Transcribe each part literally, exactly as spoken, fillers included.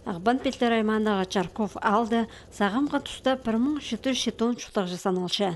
Ағбан пилтірі аймағындағы Чарков аалда сағамғы туста пір муң читі чӱс читон чуртағҷы саналча.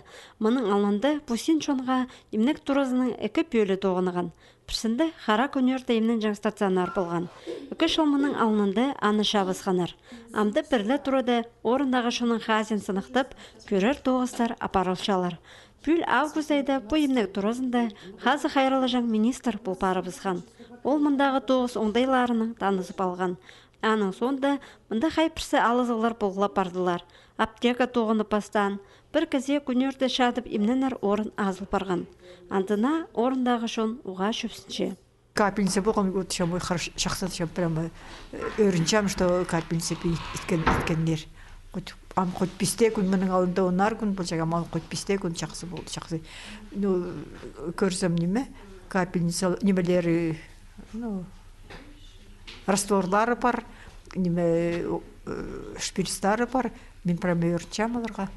Мының алнында пу син чонға имнег туразының ікі пӧлии тоғынған. Пірсінде Хара Кӱнӧрде имненҷең стационар полған. Ікі чыл мының алнында аны чабысханнар. Амды пір ле турада орындағы чонның хазиин сыныхтап, кӧрер тоғыстар апарылчалар. Пӱӱл август айда пу имнег туразында хазых хайраллаҷаң министр пол парыбысхан. Ол мындағы тоғыс оңдайларынаң танызып алған. Аның соонда мында хай пірсі алызығлар полғлап пардылар. Аптека тоғынып пастаан, пір кізее Кӱнӧрде чадып имненер орын азыл парған. Андына орындағы чон уғаа чӧпсінче. Капельница полған, вот, чахсы, чахсы, прямо, э, ӧрінчем, что капельница пе иткен, иткеннер. Хоть, ам хоть пис тее кӱн мының алнында, онар кӱн полҷаң, ам хоть пис тее кӱн чахсы полды, чахсы. Ну, кӧрзем, ниме, капельница, нимелері, ну, растворлары пар, ниме, э, шприцтары пар. Мин прямо ӧрінчем оларға.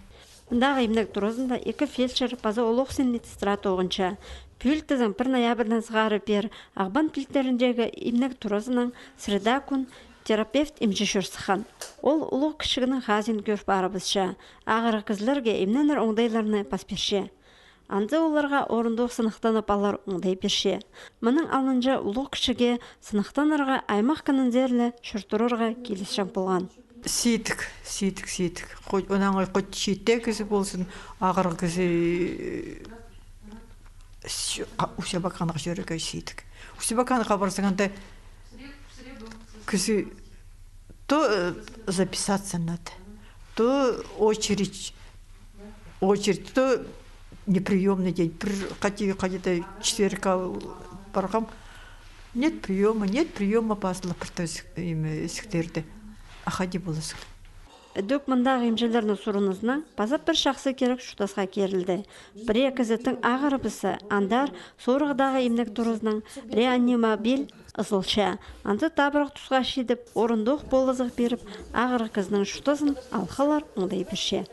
Мындағы имнег туразында ікі фельдшер паза улуғ син медсестра тоғынча. Пӱӱл тізең пір ноябрьдең сығара пеер Ағбан пилтіріндегі имнег туразынаң среда кӱн терапевт имҷі чӧр сыххан. Ол улуғ кічігнің хазиин кӧр парыбысча, ағырығ кізілерге имненер оңдайларны пас пирче. Анзы оларға орындох сыныхтанып алар оңдай пирче. Мының алнынҷа улуғ кічіге сыныхтанарға аймах кінінзер ле чӧр турарға килісчең полған. Сидік, сидік, сидік. Хоть, онаң хоть чииттег кізі ползын, ағырығ кізі, э, с-, а, усабаканға чӧрерге сидік. Усабаканға парзаң, анда кізі то, э, записаться надо, то очередь, очередь, то неприёмный день. Пір хайди, хайди-да четвергке парғам. Нет приёма, нет приёма, пазылып пір тізе, ниме, ізіктерде. А хайди ползын. Ідӧк мындағы имҷілернің сурынызынаң паза пір чахсы кирек чуртасха кирілді. Пірее кізі тың ағырыбысса, андар сорығдағы имнег туразынаң реанимобиль ызылча. Анзы табырах тусха читіп, орындох полызығ пиріп, ағырығ кізінің чуртазын алхалар оңдай пирче.